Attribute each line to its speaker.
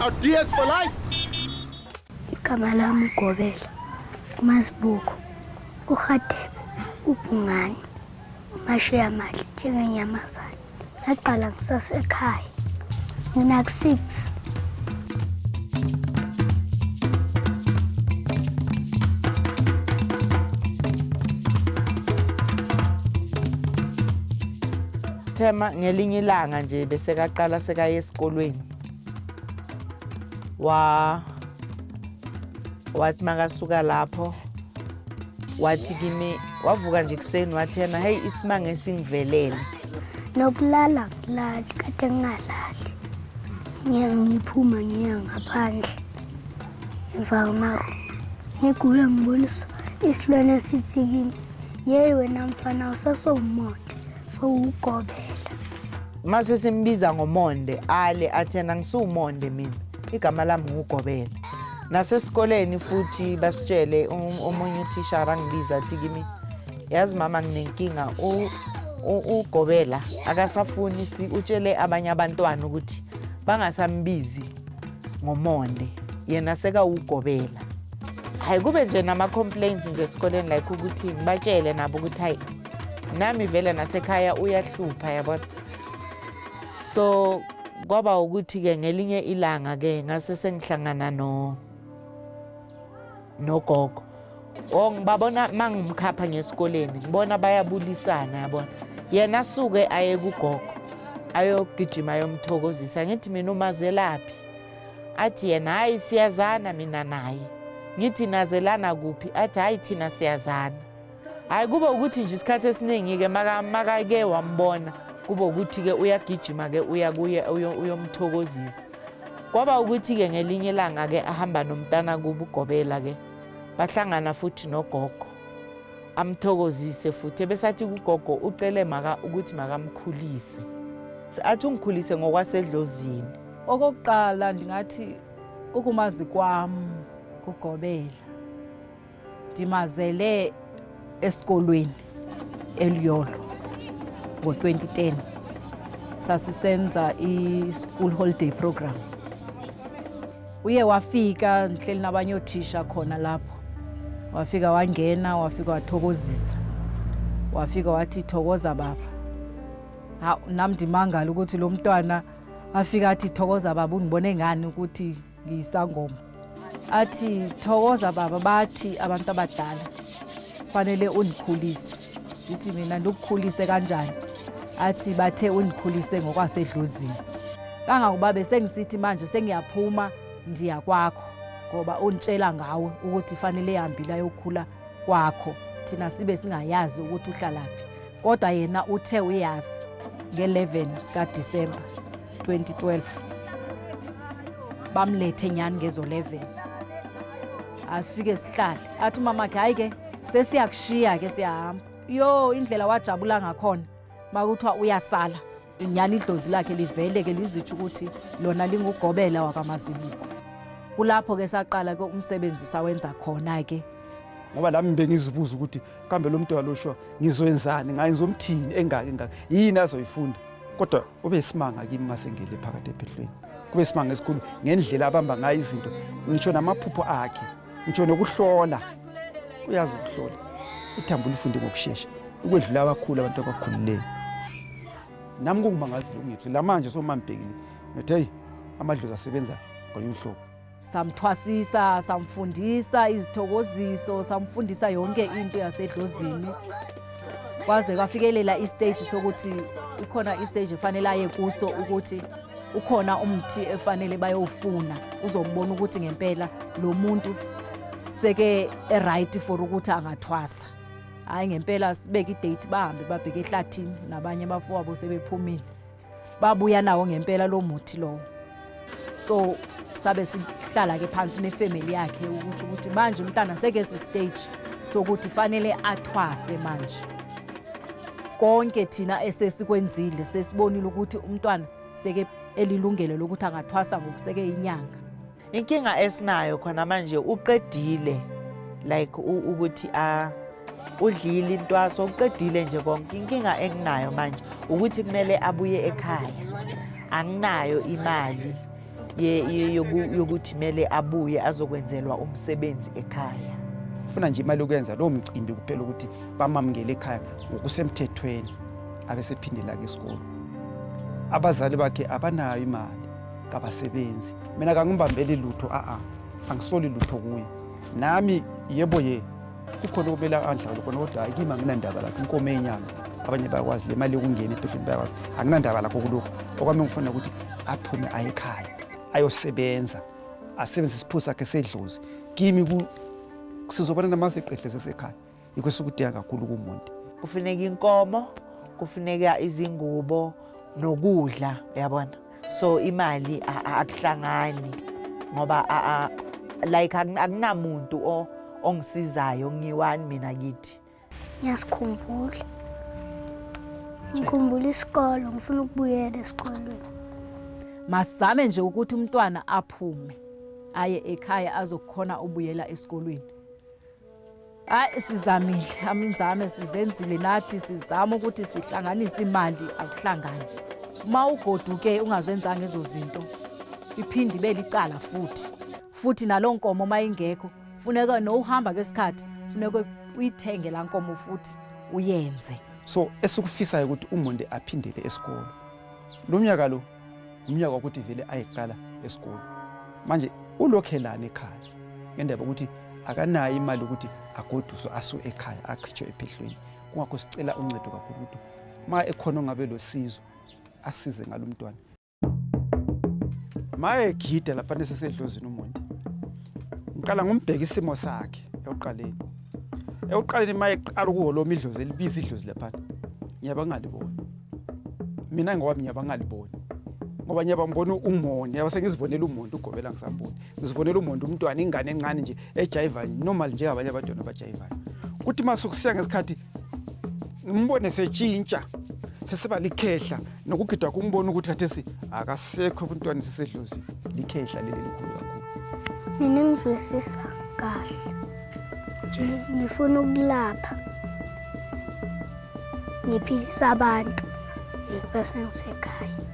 Speaker 1: Our DS for life.
Speaker 2: Igama lami uGobela, uMazibuko, uRhadebe, uBhungane, uMashiyamahle njengenyamazane. Ngaqala ngisasekhaya. Ngina-6.
Speaker 3: Thema ngelinye ilanga nje besekaqala sekaye esikolweni. Wa wathi makasuka lapho wathi kimi wavuka nje ekuseni wathi yena hey isimanga esingivelele.
Speaker 2: Nokulala ngilali kade ngingalali. Ngiye ngiphuma ngiya ngaphandle emva kwamaru. Ngigula ngibona isilwane sithi kimi, yeyi wena mfana usasowumonde sowugobela.
Speaker 3: Mase simbiza ngomonde ale athi yena ngisuwumonde mina igama lami ngugobela. Nasesikoleni futhi basitshele omunye uthishara angibiza athi kimi yazi mama nginenkinga ugobela akasafuni utshele abanye abantwana ukuthi bangasambizi ngomonde yena sekawugobela. Hayi kube nje nama-complaints nje esikoleni like ukuthi ngibatshele nabo ukuthi hayi nami vele nasekhaya uyahlupha yabona. So kwaba ukuthi-ke ngelinye ilanga-ke ngase sengihlangana no nogogo. Oh ngibabona mangimkhapha ngesikoleni ngibona bayabulisana yabona. Yena asuke aye kugogo ayogijima ayomthokozisa ngithi mina umazelaphi? Athi yena hayi siyazana mina naye. Ngithi nazelana kuphi? Athi hayi thina siyazana. Hayi kube ukuthi nje isikhathi esiningi-ke makake wambona kube ukuthi-ke uyagijima-ke uya kuye uyomthokozisa. Kwaba ukuthi-ke ngelinye ilanga-ke ahamba nomntana kubo ugobela-ke bahlangana futhi nogogo amthokozise futhi ebesathi kugogo ucele maka ukuthi makamkhulise athi ungikhulise ngokwasedlozini.
Speaker 4: Okokuqala ndingathi ukumazi kwam ugobela ndimazele esikolweni eluyolo ngo-2010 sasisenza i-school holiday program. Uye wafika ndihleli nabanye oothisha khona lapho, wafika wangena, wafika wathokozisa, wafika wathi thokoza baba. Ha, nami ndimangala ukuthi lo mntwana afika athi thokoza baba, ungibone ngani ukuthi ngiyisangoma? Athi thokoza baba, bathi abantu abadala fanele undikhulise. Ngithi mina ndikukhulise kanjani? Athi bathe undikhulise ngokwasedlozini. Kangangokuba besengisithi manje sengiyaphuma ndiya kwakho ngoba unditshela ngawe ukuthi fanele ehambile ayokhula kwakho, thina sibe singayazi ukuthi uhlalaphi, kodwa yena uthe uyazi. Nge-11 sikaDisemba 2012 bamlethe nyani ngezo 11, asifike sihlale. Athi umamakhe hayi ke sesiyakushiya ke siyahamba. Yo, indlela wajabula ngakhona makuthiwa uyasala nyani, idlozi lakhe livele ke lizitsho ukuthi lona lingugobela wakwaMazibuko. Kulapho ke saqala ke umsebenzi sawenza khona ke.
Speaker 5: Ngoba lami bengizibuza ukuthi kambe lo mntwana lo sho ngizoyenzani ngaye, ngizomthini engaka engaka, yini azoyifunda. Kodwa ube isimanga kimi masengele phakathi ephehlweni, kube isimanga esikhulu ngendlela abamba ngayo izinto, ngisho namaphupho akhe, ngisho nokuhlola. Uyazi ukuhlola ithambo ulifunde ngokushesha ukwedlula abakhulu abantu abakhulileyo. Nami kungimangazile ungithi la manje somambhekile ngithi hey, amadlozi asebenza ngolunye uhlobo.
Speaker 4: Samthwasisa, samfundisa izithokoziso, samfundisa yonke into yasedlozini, kwaze kwafikelela istage sokuthi ikhona istage efanele aye kuso, ukuthi ukhona umthi efanele bayowufuna, uzombona ukuthi ngempela lo muntu seke right for ukuthi angathwasa. Hayi ngempela sibeke idate, bahambe babheke ehlathini nabanye abafowabo sebephumile, babuya nawo ngempela lo muthi lowo. So sabe sihlala ke phansi nefamily yakhe ukuthi manje umntana seke si stage sokuthi fanele athwase manje. Konke thina esesikwenzile sesibonile ukuthi umntwana seke elilungelo lokuthi angathwasa ngokuseke inyanga.
Speaker 3: Inkinga esinayo khona manje uqedile like ukuthi a udlile intwaso, uqedile nje konke. Inkinga enginayo manje ukuthi kumele abuye ekhaya, anginayo imali Yokuthi kumele abuye azokwenzelwa umsebenzi ekhaya.
Speaker 5: Ufuna nje imali yokwenza lowo mcimbi kuphela, ukuthi bamamukele ekhaya ngokusemthethweni, abesephindela-ke esikolo. Abazali bakhe abanayo imali, kabasebenzi. Mina kangimbambeli lutho, a-a, angisoli lutho kuye. Nami yebo, ye kukhona okumele andlale khona, kodwa hayi, kimi anginandaba lakho. Inkomo enyama abanye bayakwazi, le mali yokungena ephehlweni bayakwazi, anginandaba lakho kulokhu. Okwami ngifuna ukuthi aphume aye ekhaya, ayosebenza, asebenzise isiphuzo sakhe sedlozi. Kimi sizobona namaseqehle sesekhaya, yikho esikudinga kakhulu kumuntu.
Speaker 3: Kufuneka inkomo, kufuneka izingubo nokudla, uyabona. So imali akuhlangani ngoba like akunamuntu ongisizayo, ngiwani mina kithi.
Speaker 2: Ngiyasikhumbula, ngikhumbula isikolo, ngifuna ukubuyela esikolweni.
Speaker 4: Masizame nje ukuthi umntwana aphume aye ekhaya, azokhona ubuyela esikolweni. Hayi, sizamile, aminzame sizenzile nathi, sizama ukuthi sihlanganise imali, akuhlangani. Uma ugoduke ungazenzanga ezo zinto, iphinde ibe licala futhi. Futhi nalo nkomo uma ingekho, funeka nowuhamba kesikhathi, funeka uyithenge laa nkomo futhi uyenze.
Speaker 5: So esikufisayo ukuthi uMonde aphindele esikolo. Lo mnyaka lo umnyaka wokuthi vele ayeqala esikolo. Manje ulokhelana ekhaya ngendaba yokuthi akanayo imali ukuthi agoduswe asuke ekhaya, akhitshwe ephehlweni. Kungakho sicela uncedo kakhulu ukuthi ma ekhona ongabe losizo, asize ngalo mntwana. Ma egida lapha nesesedlozini uMonde, ngiqala ngombheka isimo sakhe ekuqaleni. Ekuqaleni ma eqala ukuholoma idlozi, elibiza idlozi laphana, ngiyaba ngingaliboni mina ngowami, ngiyaba ngingaliboni ngoba ngiyaba ngibona uMonde, yaba sengizibonela uMonde ugobela, ngisamboni, ngizibonela uMonde umntwana, ingane encane nje ejayivayo normal njengabanye abantwana abajayivayo. Kuthi uma sokusiya ngesikhathi ngimbone setshintsha, sesiba likhehla, nokugidwa kumbona ukuthi khathesi akasekho ebuntwaneni, sesedlozini, likhehla leli likhulu kakhulu.
Speaker 2: Mina ngizwisisa kahle nje, ngifuna ukulapha, ngiphilisa abantu, bese ngisekhaya.